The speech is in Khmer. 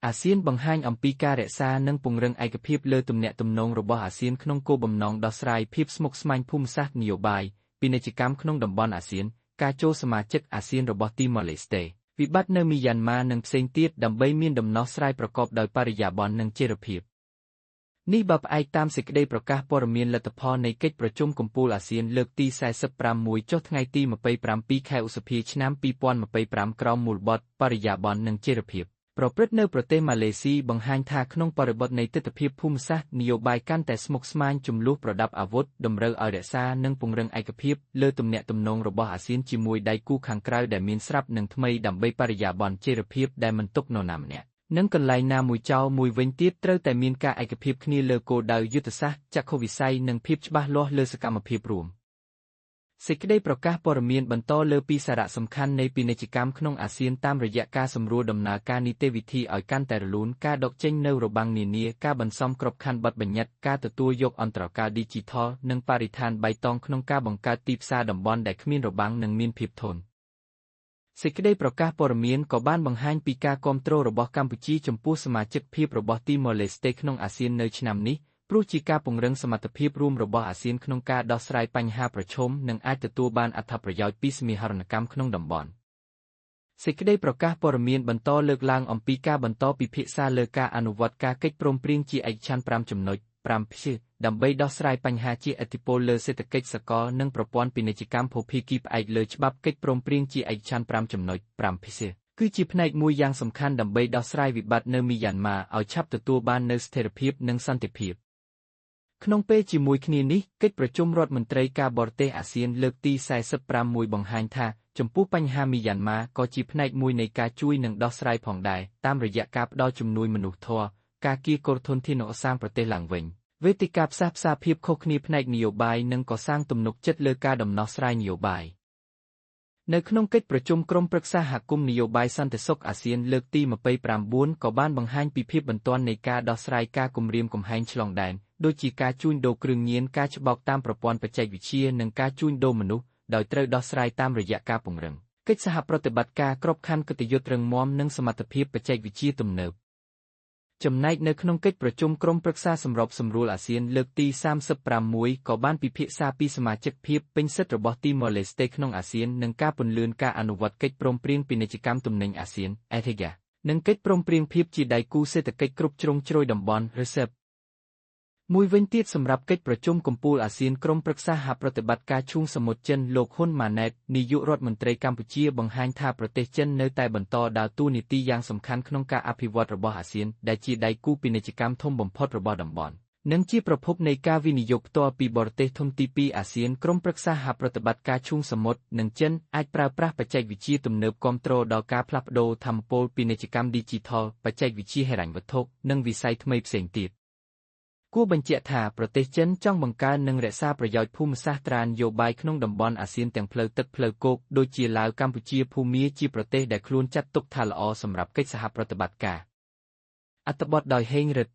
អាស៊ានបង្ហាញអំពីការរក្សានិងពង្រឹងឯកភាពលើទំនាក់ទំនងរបស់អាស៊ានក្នុងគោលបំណងដោះស្រាយភាពស្មុគស្មាញភូមិសាស្ត្រនយោបាយពាណិជ្ជកម្មក្នុងតំបន់អាស៊ានការចូលសមាជិកអាស៊ានរបស់ទីម៉ូឡេស្តេវិបត្តិនៅមីយ៉ាន់ម៉ានិងផ្សេងទៀតដើម្បីមានដំណោះស្រាយប្រកបដោយបរិយាបន្ននិងចីរភាពនេះបើផ្អែកតាមសេចក្តីប្រកាសព័ត៌មានលទ្ធផលនៃកិច្ចប្រជុំកំពូលអាស៊ានលើកទី45ចុះថ្ងៃទី27ខែឧសភាឆ្នាំ2025ក្រោមមូលបទបរិយាបន្ននិងចីរភាពប្រព្រឹត្តនៅប្រទេសម៉ាឡេស៊ីបង្ហាញថាក្នុងបរិបទនៃទិដ្ឋភាពភូមិសាស្ត្រនយោបាយកាន់តែស្មុគស្មាញចំនួនប្រដាប់អាវុធតម្រូវឲ្យរក្សានិងពង្រឹងឯកភាពលើទំនាក់ទំនងរបស់អាស៊ានជាមួយដៃគូខាងក្រៅដែលមានស្រាប់និងថ្មីដើម្បីបរិយាបន្នចីរភាពដែលមិនទុកនរណាម្នាក់និងកន្លែងណាមួយចោលមួយវិញទៀតត្រូវតែមានការឯកភាពគ្នាលើគោលដៅយុទ្ធសាស្ត្រចក្ខុវិស័យនិងភាពច្បាស់លាស់លើសកម្មភាពរួមសេចក្តីប្រកាសព័ត៌មានបន្តលើពីសារៈសំខាន់នៃពាណិជ្ជកម្មក្នុងអាស៊ានតាមរយៈការសម្រួលដំណើរការនីតិវិធីឲ្យកាន់តែរលូនការដកចេញនូវរបាំងនានាការបន្សំក្របខ័ណ្ឌបទបញ្ញត្តិការទទួលយកអន្តរកាលឌីជីថលនិងបរិស្ថានបៃតងក្នុងការបង្កើតទីផ្សារតំបន់ដែលគ្មានរបាំងនិងមានភាពធន់សេចក្តីប្រកាសព័ត៌មានក៏បានបង្ហាញពីការគាំទ្ររបស់កម្ពុជាចំពោះសមាជិកភាពរបស់ទីម៉ូឡេស្តេក្នុងអាស៊ាននៅឆ្នាំនេះព្រោះជាការពង្រឹងសមត្ថភាពរួមរបស់អាស៊ានក្នុងការដោះស្រាយបញ្ហាប្រឈមនិងអាចទទួលបានអត្ថប្រយោជន៍ពីសមាហរណកម្មក្នុងតំបន់សេចក្តីប្រកាសព័ត៌មានបន្តលើកឡើងអំពីការបន្តពិភាក្សាលើការអនុវត្តការកិច្ចព្រមព្រៀងជាឯកច្ឆន្ទ5ចំណុច5ព្យាដើម្បីដោះស្រាយបញ្ហាជាឥទ្ធិពលលើសេដ្ឋកិច្ចសកលនិងប្រព័ន្ធពាណិជ្ជកម្មភូភាគីផ្អែកលើច្បាប់កិច្ចព្រមព្រៀងជាឯកច្ឆន្ទ5ចំណុច5ព្យាគឺជាផ្នែកមួយយ៉ាងសំខាន់ដើម្បីដោះស្រាយវិបត្តិនៅមីយ៉ាន់ម៉ាឲ្យឆាប់ទទួលបាននូវស្ថិរភាពនិងសន្តិភាពក្នុងពេលជាមួយគ្នានេះកិច្ចប្រជុំរដ្ឋមន្ត្រីការបរទេសអាស៊ានលើកទី45បង្ហាញថាចំពោះបញ្ហាមីយ៉ាន់ម៉ាក៏ជាផ្នែកមួយនៃការជួយនិងដោះស្រាយផងដែរតាមរយៈការផ្ដល់ជំនួយមនុស្សធម៌ការគៀកុលធនធានកសាងប្រទេសឡើងវិញវេទិកាផ្សះផ្សាភាពខុសគ្នាផ្នែកនយោបាយនិងកសាងទំនុកចិត្តលើការដំណោះស្រាយនយោបាយនៅក្នុងកិច្ចប្រជុំក្រុមប្រឹក្សាសហគមន៍នយោបាយសន្តិសុខអាស៊ានលើកទី29ក៏បានបង្ហាញពីភាពបន្ទាន់នៃការដោះស្រាយការគំរាមកំហែងឆ្លងដែនដូចជាការជួញដូរគ្រឿងញៀនការច្បោកតាមប្រព័ន្ធបច្ចេកវិទ្យានិងការជួញដូរមនុស្សដោយត្រូវដោះស្រាយតាមរយៈការពង្រឹងកិច្ចសហប្រតិបត្តិការក្របខ័ណ្ឌគតិយុត្តរឹងមាំនិងសមត្ថភាពបច្ចេកវិទ្យាទំនើបចំណែកនៅក្នុងកិច្ចប្រជុំក្រុមប្រឹក្សាសម្របសម្រួលអាស៊ានលើកទី36ក៏បានពិភាក្សាពីសមាជិកភាពពេញសិទ្ធិរបស់ទីម៉ូឡេស្តេក្នុងអាស៊ាននិងការពន្លឿនការអនុវត្តកិច្ចព្រមព្រៀងពាណិជ្ជកម្មទំនិញអាស៊ាន ETIGA និងកិច្ចព្រមព្រៀងភាពជាដៃគូសេដ្ឋកិច្ចគ្រប់ជ្រុងជ្រោយតំបន់ RCEP មួយវិញទៀតសម្រាប់កិច្ចប្រជុំកំពូលអាស៊ានក្រុមប្រឹក្សាសហប្រតិបត្តិការឈូងសមុទ្រចិនលោកហ៊ុនម៉ាណែតនាយករដ្ឋមន្ត្រីកម្ពុជាបង្ហាញថាប្រទេសចិននៅតែបន្តដើរតួនាទីយ៉ាងសំខាន់ក្នុងការអភិវឌ្ឍរបស់អាស៊ានដែលជាដៃគូពាណិជ្ជកម្មធំបំផុតរបស់តំបន់និងជាប្រភពនៃការវិនិយោគផ្ទាល់ពីបរទេសធំទី2អាស៊ានក្រុមប្រឹក្សាសហប្រតិបត្តិការឈូងសមុទ្រនិងចិនអាចប្រើប្រាស់បច្ចេកវិទ្យាទំនើបគាំទ្រដល់ការផ្លាស់ប្ដូរថាមពលពាណិជ្ជកម្មឌីជីថលបច្ចេកវិទ្យាហិរញ្ញវត្ថុនិងវិស័យថ្មីផ្សេងទៀតគួរបញ្ជាក់ថាប្រទេសចិនចង់បង្កើននិងរក្សាប្រយោជន៍ភូមិសាស្ត្រានយោបាយក្នុងតំបន់អាស៊ានទាំងផ្លូវទឹកផ្លូវគោកដូចជាឡាវកម្ពុជាភូមាជាប្រទេសដែលខ្លួនចាត់ទុកថាល្អសម្រាប់កិច្ចសហប្រតិបត្តិការអត្ថបទដោយហេងរិទ្ធ